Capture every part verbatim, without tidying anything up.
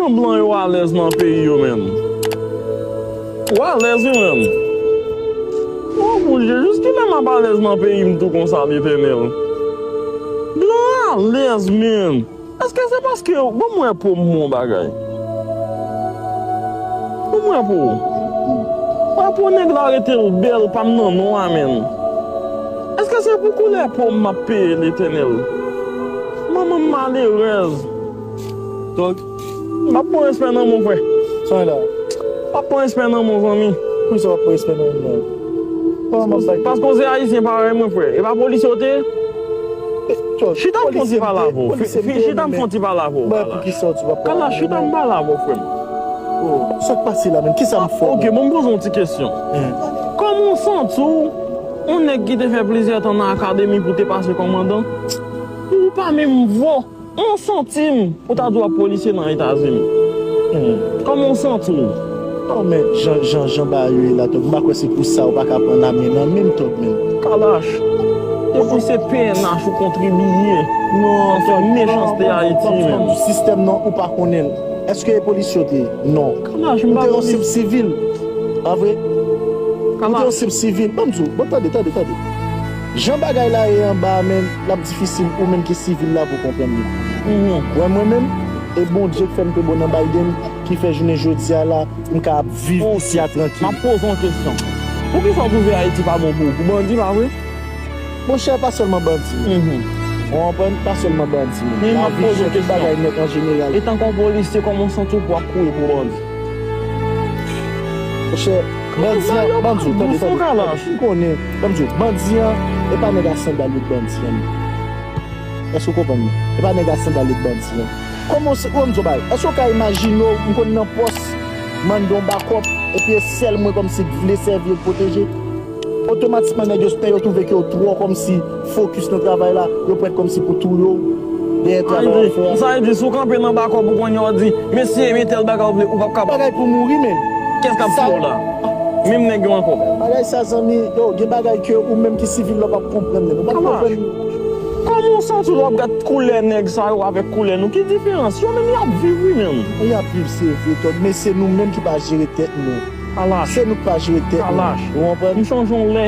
Blan yo alèz nan peyi yo, menm. Ou alèz, wi, menm. Ou bouje, jiskilè m ap alèz nan peyi m tou konsa, Letènèl? Blan alèz, menm. Èske se paske yo, ban m wè po m yon bagay. Ban m wè po. Wè po nèg la rete l bèl, pa m nan non a, menm. Èske se pou koulè po m m ap peye, Letènèl? Manman m malerèz. Tòg. M ap pran respè nan men w, frè. Sa w la? M ap pran respè nan men w, zanmi. Poukisa w ap pran respè nan men mwen? Kòman m ap bay? Paske w se ayisyen parèy mwen, frè. E pa polisye w te ye? Chita m fè yon ti pale avè w. Chita m fè yon ti pale avè w. Kalash, chita m pale avè w, frè m. Oh, sa k pase la, menm? Kisa m fè? Ok, bon, m poze yon ti kesyon. Kòman w santi w, yon nèg ki te fè plizyè tan nan akademi pou te pase kòmandan, pou w pa menm vo yon santim pou ta di w ap polisye nan Etazini? Kòman w santi w? Non, men jan, jan, jan bagay yo ye la, Tòg, m pa kwè se pou sa ou pa ka pran lame nan men m, Tòg, menm. Kalash, depi se P N H ou kontribiye nan fè mechanste Ayiti, menm. Sistèm nan, ou pa konnen l. Èske e polisye w te ye? Non. Kalash, m pa polisye. Ou te yon senp sivil. Pa vre? Ou te yon senp sivil. Ban m di w, bon, tande, tande, tande. Jan bagay la ye anba a, menm, l ap difisil ou menm ki sivil la pou konprann li. Wè mwen menm, e Bondye k fè m tonbe nan Biden, ki fè jounen jodi a la, m ka ap viv isi a trankil. M ap poze w yon kesyon. Poukisa w twouve Ayiti pa bon pou ou? Pou bandi, pa vre? Monchè, pa sèlman bandi. Ou konprann? Pa sèlman bandi, men lavi chè, tout bagay nèt an jeneral. Etanke yon polisye, kòman w santi w pou w ap kouri pou bandi? Monchè, bandi an, ban m di w, tande, tande, tande, m konnen, ban m di w, bandi an, e pa nèg a sandal yo k bandi an, non. Èske w konprann mwen? E pa nèg a sandal yo k bandi an. Kòman w se, ban m di w bagay, èske w ka imajine w, m konn nan pòs, mande yon bakòp, epi e sèl mwen kòmsi k vle sèvi e k pwoteje? Otomatikman, nèg yo, lè yo twouve ke yo twò kòmsi fokis nan travay la, yo prèt kòmsi pou touye w dèyè travay w ap fè a. Sa vle di, si w kanpe nan bakòp ou konnen w di, "Mesye, men tèl bagay w vle," ou p ap kapab. Bagay pou mouri, men. Kès k ap tiye w la? Menm nèg yo ankò. Bagay sa, zanmi, yo, gen bagay ke ou menm ki sivil la w p ap konprann, men. Ou p ap konprann. Kòman w santi w lè w ap gad koulè nèg sa yo avèk koulè nou? Ki diferans? Yo menm y ap viv, wi, menm. Y ap viv, se vre, Tòg, men se nou menm ki pa jere tèt nou. Kalash. Se nou k pa jere tèt nou. Kalash. Ou konprann? M sonje yon lè,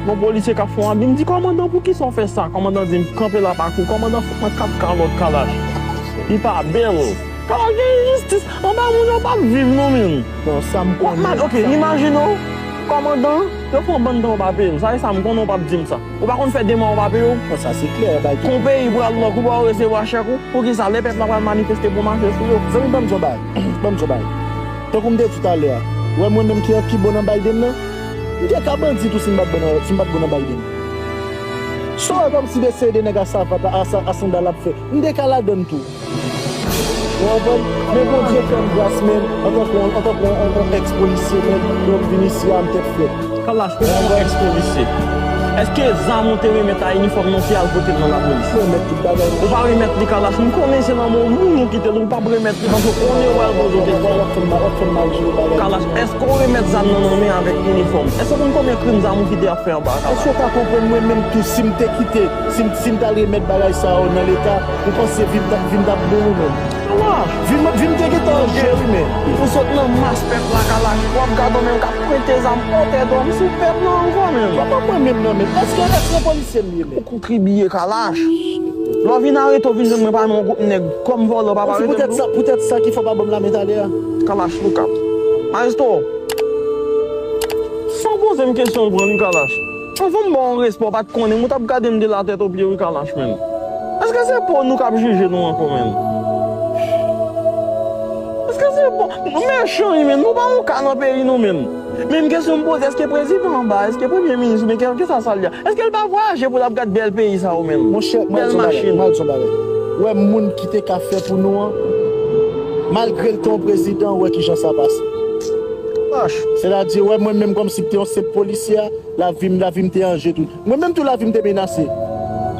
yon polisye k ap fè yon abi, m di, "Kòmandan, poukisa w fè sa?" Kòmandan di m, "Kanpe la pa kou." Kòmandan fout mwen kat kalòt, Kalash. Li pa bèl. Kalash, gen enjistis. Anba moun yo p ap viv non, menm. Non, sa m konnen. Ok, imajine w, kòmandan, yo fè yon bann tan w pa peye l. Sa e sa m konnen, w p ap di m sa. Ou pa konn fè de mwa w pa peye w? Bon, sa se klè, bay tou. Kon peyi pral lòk, ou pa resevwa chèk ou? Poukisa lè pèp la pral manifeste pou mache sou yo? Zanmi, ban m di w yon bagay. Ban m di w yon bagay. Tankou m te di w talè a, ou wè mwen menm ki, ki bò nan Biden nan? M te ka bandi tou si m pa t bò nan, si m pa t bò nan Biden. Sa w wè kòmsi de seri de nèg a savat, a, a, a sandal ap fè, m te ka ladann tou. Ou konprann? Men Bondye fè m gras, men, antanke yon, antanke yon, yon, yon èks polisye, men, lè m vin isi a, m tèt frèt. Kalash, ou se yon èks polisye. Èske zam ou te remèt a inifòm nan ou te al pote l nan lapolis? Mwen remèt tout bagay. Ou pa remèt li, Kalash. M konnen se nan men moun ou kite l, ou p ap remèt li, paske ou konnen yo pral poze w kesyon. W ap fè m mal, w ap fè m mal jere bagay. Kalash, èske ou remèt zam nan nan men avèk inifòm? Èske ou konn konbyen krim zam ou kite ap fè anba a, Kalash? Èske ou ka konprann mwen menm tou, si m te kite, si m, si m t al remèt bagay sa yo nan Leta, ou panse vi m t ap, vi m t ap bon wi menm? Kalash! Vi m, vi m te gentan an jè wi, men. Ou sot nan mas pèp la, Kalash. W ap gade w menm k ap pwente zam atè dòmi sou pèp la ankò, menm. Papa mwen menm nan, men. Èske, èske polisye m ye, men? Ou kontribiye, Kalash. Lè w vin arete, w vin jwenn mwen pami yon gwoup nèg kòm vòlè, w p ap arete m tou? Poutèt sa, poutèt sa ki fè w pa ban m lame talè a? Kalash, look up. Maestro, san poze m kesyon, ou pran li, Kalash. Anvan m ba w yon respè w pa t konnen m, ou t ap gade m de latèt o pye wi, Kalash, menn. Èske se po nou k ap jije nou ankò, menn? Èske se po nou mechan wi, menn? Nou pa yon ka nan peyi nou, menn. Menm kesyon m poze, èske prezidan an ba, èske premye minis oubyen kèlkeswa sa l ye a, èske l pa vwayaje pou l ap gad bèl peyi sa yo, menn? Monchè, m al di w yon bagay, m al di w yon bagay. Ou wè moun ki te ka fè pou nou an, malgre l te yon prezidan, ou wè kijan sa pase. Kalash. Sètadi, ou wè mwen menm kòmsi m te yon senp polisye a, lavi m, lavi m te an je tou. Mwen menm tou lavi m te menase.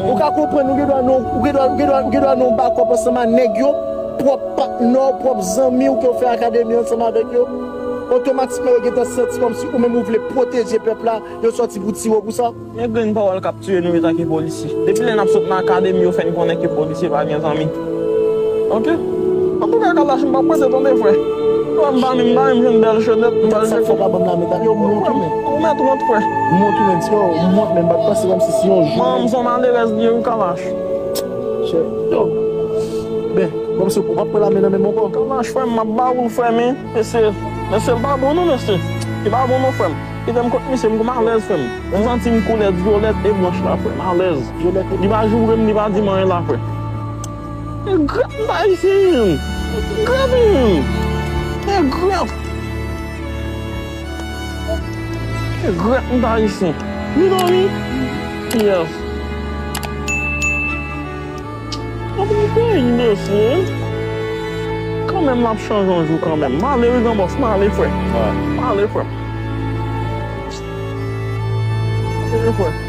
Ou ka konprann, ou gen dwa nan, ou gen dwa, ou gen dwa, ou gen dwa nan yon bakòp ansanm a nèg yo, pwòp patnè w, pwòp zanmi w ke w fè akademi ansanm avèk yo. Otomatikman, yo gentan santi kòmsi ou menm ou vle pwoteje pèp la, yo sòti pou tiye w pou sa. Men grenn pawòl k ap tiye nou etanke polisye. Depi lè n ap sot nan akademi, yo fè n konnen ke polisye pa gen zanmi. Oke? Antoulèka, Kalash, m pa prese tonbe, frè. Frè, m pa menm, m pa menm jwenn bèl chenèt, m pa jwenn. Sa fè w pa ban m lame, ta yo, m wont wi, men. Ou mèt wont, frè. M wont wi, men, yo, m wont, men, m pa t panse kòmsi se yon jou. Manman m se yon malerèz li ye wi, Kalash. Chè, yo. Ben, kòmsi w p ap pran lame nan men m ankò. Kalash, frè m, m ap ba ou l, frè, men, mesye, mesye, l pa bon non, mesye. Li pa bon non, frè m. Kite m kot misye, m gon malèz, frè m. M santi m koulè vyolèt e blanch la, frè m, alèz. Vyolèt e... Li pa joure m, li pa di m anyen la, frè. E grèt m ta isi, menm. Grèt, menm. E grèt. E grèt m ta isi. Li dòmi? Yes. Anpil peyi, mesye. Kanmenm, l ap chanje yon jou kanmenm. M ale wi, gran bòs, m ale, frè. M ale, frè. M ale, frè.